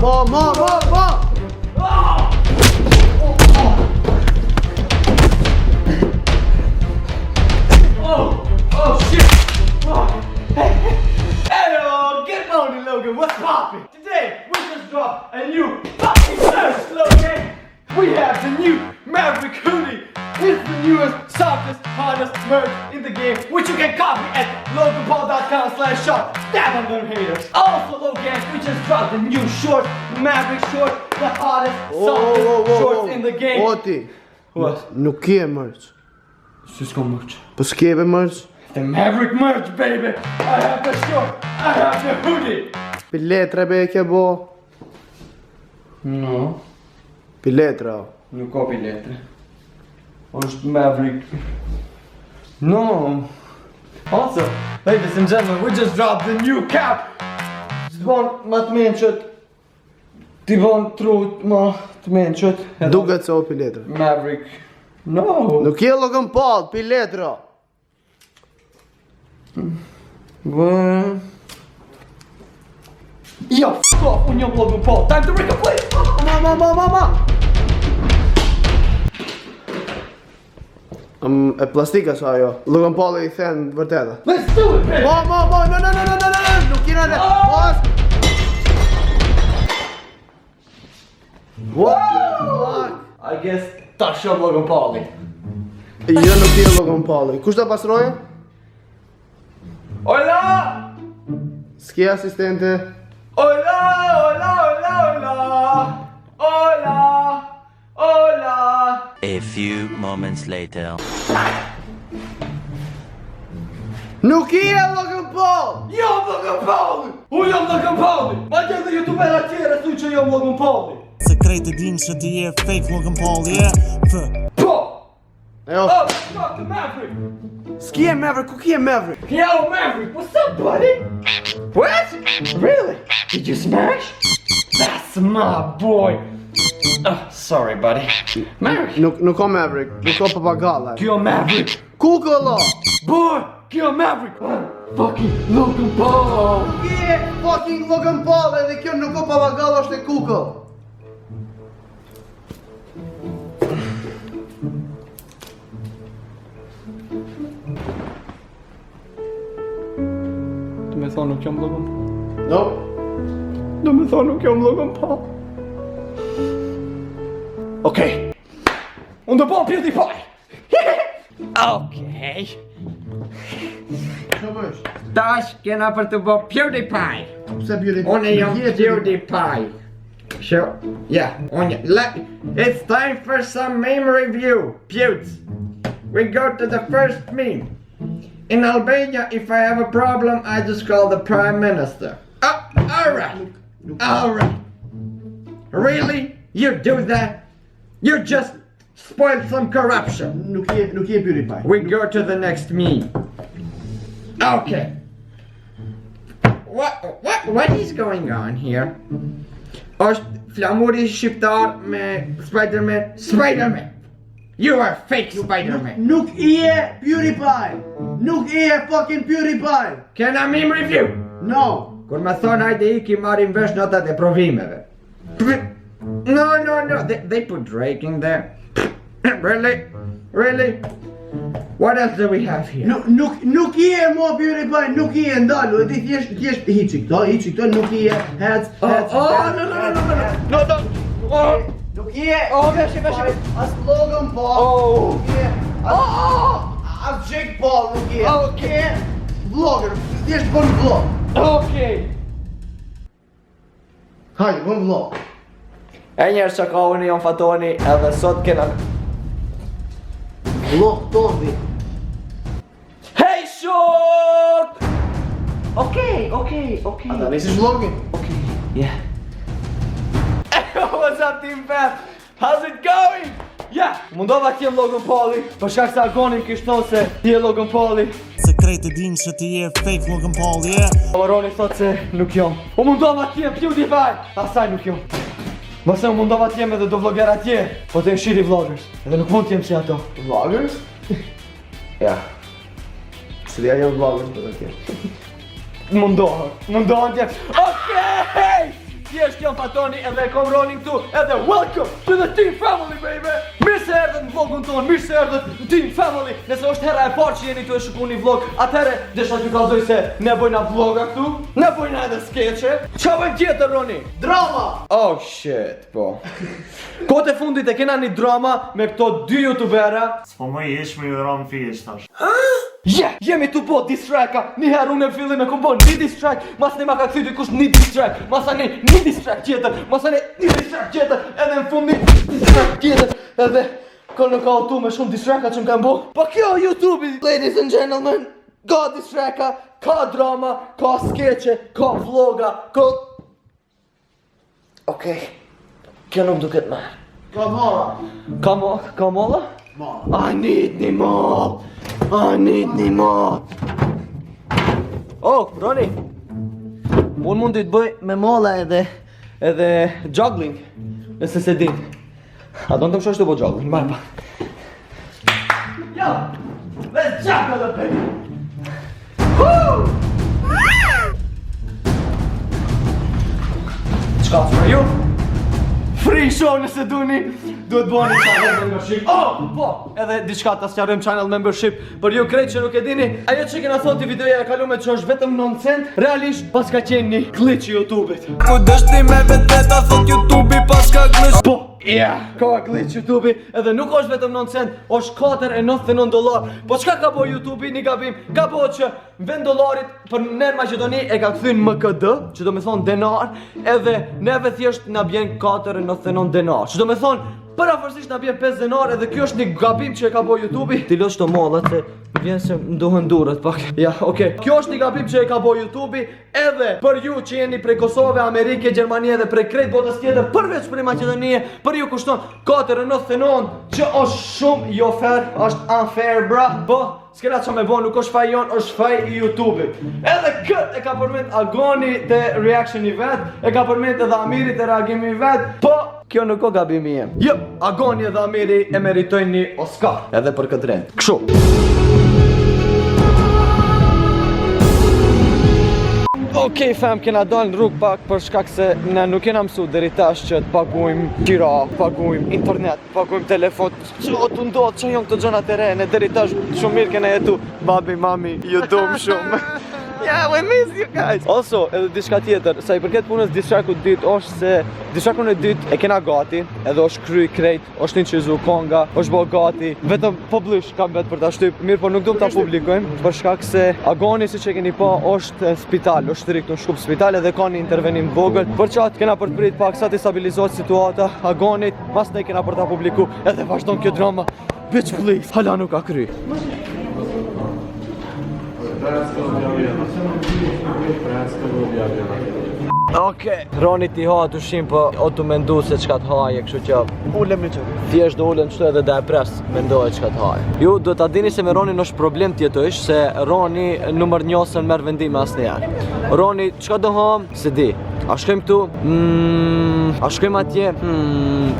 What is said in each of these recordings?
Mo, mo, mo, mo! Oh, oh shit! Oh. Hey, hey, good morning, Logan. What's poppin'? Today we just dropped a new fucking merch, Logan. We have the new Maverick hoodie. It's the newest, softest, hottest merch in the game, which you can copy at loganpaul.com/shop. Stab on them haters. Also, Logan, we just dropped the new short, Maverick short, the hottest, softest Oh, oh, oh, shorts oh. in the game. O ti, What? nuk ke merch. Si s'ka merch? Po s'ke be merch? The Maverick merch, baby! I have the short, I have the hoodie! Pi letre be e ke bo? No, Pi letre, o. nuk ka pi letre. është Maverick. No. Also, ladies and gentlemen, we just dropped the new cap! Të bon ma të mençët, ti bon trut ma të mençët. Edhe Duket se o pi letre. Maverick. No. Nuk je Logan Paul, pi letre. o. Bë... Jo, f off, unë jam Logan Paul. Time to break a play! Ma, ma, ma, ma, ma! Um, e plastika sa ajo. Logan Paul i then vërteta. Let's do it, baby! Mo, mo, mo, no, no, no, no, no, no, no, nuk jena ne. Oh! Mos. What the fuck? I guess tash jam Logan Pauli. Jo nuk je Logan Paul. Kush ta pastroje? Hola! S'ke asistente. Hola, hola, hola, hola! Hola! Hola! A few moments later. Nuk je Logan Paul! Jam Logan Pauli! Unë jam Logan Pauli! Ma gjë dhe youtubera tjere thu që jam Logan Pauli! Se krejt e din që ti je fake Logan Paul, yeah F Po! Ajo, Oh, fuck the Maverick! s'ke Maverick, ku ke Maverick? Yo, Maverick, what's up, buddy? What? Really? Did you smash? That's my boy! Oh, sorry, buddy. Maverick! Nuk nuk ka Maverick, nuk ka papagalla. Kjo Maverick! Kukullo! Boy! Kjo Maverick! Fucking Logan Paul! Nuk je fucking Logan Paul edhe kjo nuk ka papagalla është e kukull. Do me thonë nuk jam Logan Paul. No. Do me thonë nuk jam Logan Paul. Okej. Unë do bo PewDiePie. Okej. Ç'o bësh? Tash kena për të bo PewDiePie. Pse PewDiePie? Unë jam Je PewDiePie. Sure. Yeah, unë let, It's time for some meme review. Pewds. We go to the first meme. In Albania, if I have a problem, I just call the prime minister. Oh, all right. All right. Really? You do that? You just spoiled some corruption. Nuk je nuk je PewDiePie. We go to the next meme. Okay. What what what is going on here? Është flamuri shqiptar me Spider-Man. Spider-Man. You are fake Spider-Man. Nuk je PewDiePie. Nuk je fucking PewDiePie. Kena meme review. No. Kur më thonë hajde iki marrim vesh notat e provimeve. No, no, no, they, they put Drake in there. really? Really? What else do we have here? Nuk nuk nuk je mo PewDiePie, nuk je ndalu, e di thjesht thjesht hiqi këto, hiqi këto, nuk je hec, Oh, hec. oh, hec, no, no, no, hec, no, no, hec. no, no, oh, Nuk je. Oh, veshi, veshi. As Logan Paul. Oh. Nuk je. As, oh, as Jake Paul nuk je. Okay. Je vlogger, thjesht bën vlog. Okej. Hajde, bën vlog. E njerëz që ka unë jam Fatoni edhe sot kena Vlog tondi. Hey shok! Okej, okej, okej. A ta nisish vlogin? Okay, yeah. What's up Team Fam? How's it going? Yeah, mundova t'jem Logan Pauli, për shkak se Agoni më kish thonë se ti je Logan Pauli. Se krejt e din që ti je fake Logan Paul, yeah Aroni thot se nuk jam. U mundova t'jem PewDiePie, asaj nuk jam. Mase u mundova t'jem edhe do vlogera tjerë, po të jenë shitty vloggers, edhe nuk mund t'jem si ato. Vloggers? Ja. Se dhe janë vloggers për të tjerë. Mundohen, mundohen t'jem. Okej! Thjesht. Thjesht jam Fatoni edhe e kom Ronin këtu. Edhe welcome to the Team Family, baby. Mirë se erdhët në vlogun ton, mirë se erdhët në Team Family. Nëse është hera e parë që jeni tu e shiku një vlog, atëherë desha t'ju kallzoj se ne bojna vloga këtu, ne bojna edhe skeqe. Qa bëjmë tjetër, Roni? Drama! Oh shit, po. Kohët e fundit e kena një drama me këto dy youtubera. S'po më ish me ju ranë fish tash. Yeah, jemi tu bo diss tracka. Një herë unë e fillim e kom bo një diss track, mas ne ma ka kthy dikush një diss track, mas një një diss track tjetër, mas një një diss track tjetër, edhe në fund një diss track tjetër, edhe ko nuk ka autu me shumë diss tracka që më kanë bo. Po kjo YouTube, ladies and gentlemen, ka diss tracka, ka drama, ka skeqe, ka vloga, ka. Okej, kjo nuk duket marrë. Ka molla. Ka mo, ka molla? Molla. I need një moll. I need një moll. Oh, Roni. Unë mund të bëj me molla edhe juggling, nëse se din. A do të më shosh të bo juggling? Marr pa. Yo, let's juggle a bit. Woo! Çka për ju? Free show nëse duni, duhet bëni channel membership. Oh, po, edhe diçka ta sqarojmë channel membership për ju krejt që nuk e dini. Ajo që kena thonë ti videoja e kalume që është vetëm 9 cent, realisht pas ka qenë një glitch i YouTube-it. Ku dështi me veteta thot YouTube-i pas ka glitch. Po, yeah, ka glitch YouTube-i, edhe nuk është vetëm 9 cent, është 4.99 dollar. Po çka ka bo YouTube-i një gabim? Ka bo që në vend dollarit për ne në Maqedoni e ka kthy në MKD, që do me thonë denar, edhe neve thjesht na bjen 4.99 denar. Që do me thonë përafërsisht na bjen 5 denar, edhe kjo është një gabim që e ka bo YouTube-i. Ti lësh të mollat se më vjen se më duhen durët pak. Ja, okay. Kjo është një gabim që e ka bo YouTube-i, edhe për ju që jeni prej Kosove, Amerike, Gjermanie dhe prej krejt botës tjetër, përveç prej Maqedonie, për ju kushton 4.99, që është shumë jo fair, është unfair, bra. Po, s'kena që me bo, nuk është faj jon, është faj i YouTube-it. Edhe këtë e ka përmend Agoni te reaction i vet, e ka përmend edhe Amiri te reagimi i vet, po kjo nuk o gabimi jem. Jo, Agoni edhe Amiri e meritojnë një Oscar, edhe për këtë rend. Kështu. Okej, fam, kena dalë në rrugë pak për shkak se ne nuk kena mësu deri tash që të paguajmë qira, paguajmë internet, paguajmë telefon. Ço të ndodh, ço janë këto gjërat e re, ne deri tash shumë mirë kena jetu. Babi, mami, ju dum shumë. Yeah, we miss you guys. Also, edhe diçka tjetër, sa i përket punës diss trackut dytë është se diss trackun e dytë e kena gati, edhe është kry krejt, është inçizu konga, është bë gati, vetëm publish kam vet për ta shtyp, mirë po nuk do ta publikojmë për shkak se Agoni siç e keni pa është në spital, është rrit në Shkup spital edhe ka një intervenim të vogël. Për qatë kena për të prit pak sa të stabilizohet situata Agonit, mas ne kena për ta publiku edhe vazhdon kjo drama. Bitch please, hala nuk ka kry. Okej, Roni ti ha atë ushqim, po o tu mendu se çka të haje, kështu që Ulem një çik. thjesht do ulem qëtu edhe da e pres, mendohet çka të haje. Ju do ta dini se me Ronin është problem të jetojsh, se Roni numër një s'ën merr vendime asnjëherë. Roni, çka do ham? Se di. A shkojmë këtu? A shkojmë atje?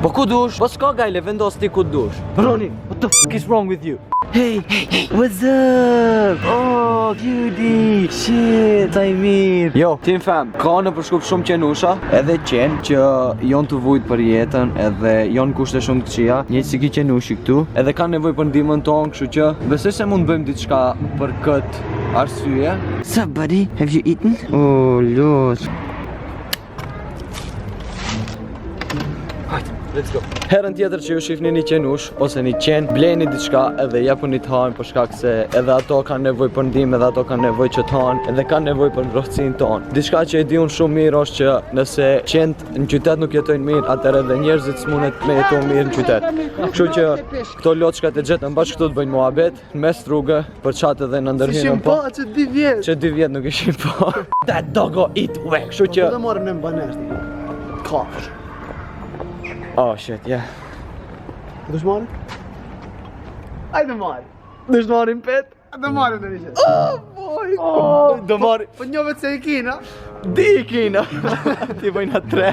Po ku dush? Po s'ka gajle, vendos ti ku dush. Roni, what the fuck is wrong with you? Hey, hey, hey, what's up? Oh, cutie, shit, sa i mirë. Jo, team fam, ka në përshkup shumë qenusha, edhe qenë që janë të vujt për jetën, edhe janë kushte shumë të këqija, njëjtë si ki qenushi këtu, edhe kanë nevojë për ndihmën tonë, kështu që besoj se mund bëjmë diçka për këtë arsye. What's up, buddy? Have you eaten? Oh, los. Hajde, let's go. Herën tjetër që ju shihni një qenush ose një qen, bleni diçka edhe jepuni të hajnë për shkak se edhe ato kanë nevojë për ndihmë, edhe ato kanë nevojë që të hanë, edhe kanë nevojë për ngrohtësinë tonë. Diçka që e di unë shumë mirë është që nëse qent në qytet nuk jetojnë mirë, atëherë edhe njerëzit s'mundet me jetu mirë në qytet. Kështu që këto loçkat e gjetën bashkë këtu të bëjnë muhabet në mes rrugë, për qatë edhe në ndërhyrën Ishim po. pa që 2 vjet. Që 2 vjet nuk ishim po. That doggo eat whack. Kështu që Do marrim në banesë. Kafsh. Oh shit, yeah. Do të marrim? Ajde marr. Do të marrim pet? Do marrim në një. Oh boy. Oh, do marrim. Po një vetë se e kina. Di i kina. Ti bëjna tre.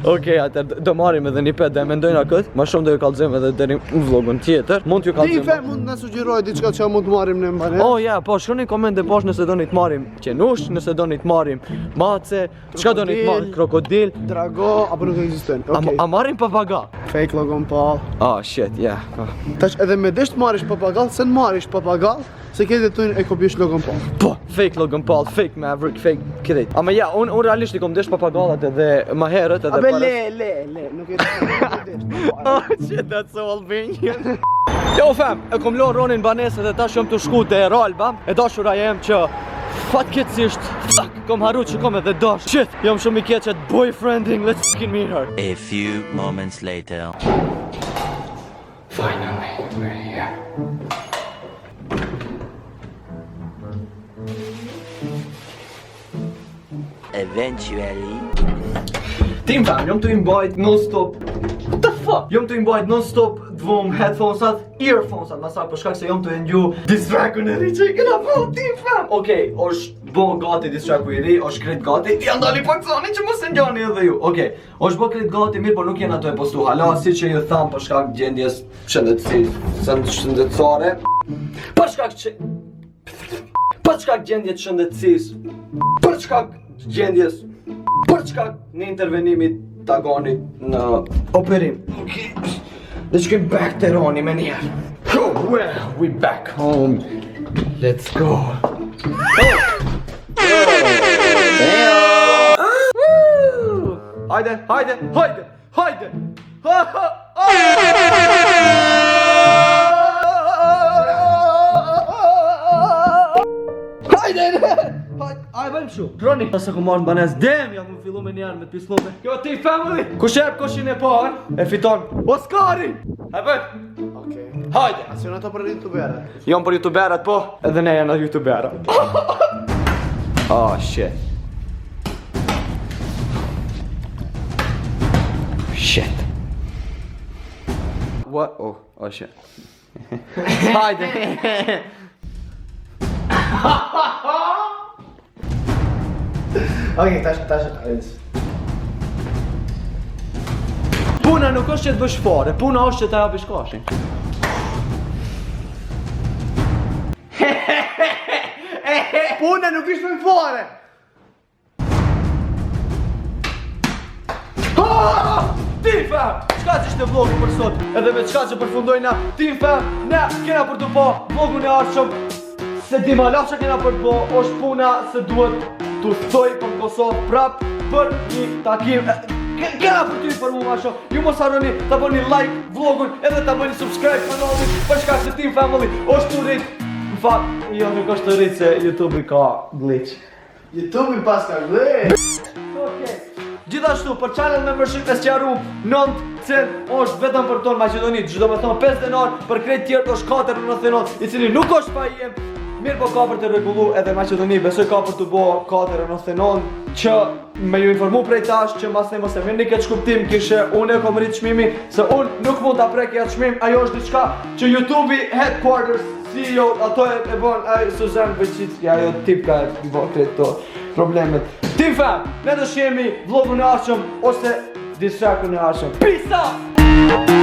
Okej, atëherë do marrim edhe një pet dhe e mendojna këtë. Ma shumë do ju kallzojmë edhe deri në vlogun tjetër. Mund t'ju Ti kallzojmë. fe mund të na sugjeroj diçka që mund të marrim në mbane. Oh ja, po shkruani komente poshtë nëse doni të marrim qenush, nëse doni të marrim mace, çka doni të marrim, krokodil, Drago apo nuk ekzistojnë. a, Okej. a marrim papaga? Fake Logan Paul. Oh shit, yeah. Po. Tash edhe me desh të marrish papagall, se në marrish papagall, se ke detojnë e kopjesh Logan Paul. Po, fake Logan Paul, fake Maverick, fake krejt. Ama ja, unë un realisht i kom desh papagallat edhe më herët edhe Abe para- le, le, le, nuk e nuk e desh. Oh shit, that's so Albanian. Jo fam, e kom lënë Ronin banesë dhe tash jam të shku te Eralba. E dashura jem që fatkeqësisht, fuck, kom harru që kom edhe dash. Shit, jam shumë i keq at boyfriending, let's fucking meet her. A few moments later. Finally, we're here. Eventually. Team fam, jam të i mbajt non-stop. What the fuck? Jam të i mbajt non-stop t'vom headphonesat, earphonesat, ma saktë për shkak se jam të e ndju diss trackun e ri që i kena po, team fam. Okej, është bo gati diss tracku i ri, është krejt gati. Ja ndali pak zani që mos e ngjani edhe ju. Okej, është bo krejt gati, mirë, po nuk jena të e postu hala, si që ju tham për shkak gjendjes shëndetësisë, shëndetësore. Për shkak që për shkak gjendjes shëndetësisë, për shkak gjendjes, për shkak në intervenimit të agonit në operim. Okej. Dhe shkojmë back te Roni me njerë. Oh, well, we back home. Let's go. Oh. Woo! Hajde, hajde, hajde, hajde. Ha, ha, ah! Hajde! Hajde, aj bëjmë shu. Roni. Sa ku marrë në banes, dem, jam më fillu me njerë me të pislume. Kjo ti family! Kush e koshin e parë, e fiton Oscari! E bëjmë! Okej. Hajde! A si janë ato për youtuberët? Jam për youtuberat, po, edhe ne janë youtuberat. Oh, shit. Shit. What? Oh, oh shit. Hajde. Okej, tash tash. tash. Puna nuk është që të bësh fare, puna është që ta japish kashin. Puna nuk ishte më fare. Ti fam, çka që ishte vlogu për sot? Edhe me çka që përfundojna, ti fam, ne kena për të po vlogun e ardhshëm. Se di ma la që kena për të po, është puna se duhet të thoj për në Kosovë prap për një takim. Kena për të informu ma shumë. Ju mos harroni ta bëni like vlogun edhe ta bëni subscribe kanalin për shkak se Team Family është të rrit. Në fakt, jo nuk është të rrit se YouTube-i ka glitch. YouTube-i pas ka glitch. Okej. Gjithashtu, për channel membership e sqaru, 9 cent është vetëm për tonë Maqedoni, që do me thonë 5 denar, për krejt tjerët është 4.99, i cili nuk është pa jem, mirë po ka për të rregullu edhe Maqedoni, besoj ka për të bo 4.99, që me ju informu prej tash që mas ne mos e mirë këtë shkuptim kishe unë e kom rrit çmimi, se unë nuk mund ta prek atë çmim, ajo është diçka që YouTube-i headquarters CEO ato e bon ai Suzanne Wojcicki, ajo tipka e bon krejt to problemet. Team fam, ne do shihemi vlogun e ardhshëm ose diss trackun e ardhshëm. Peace out!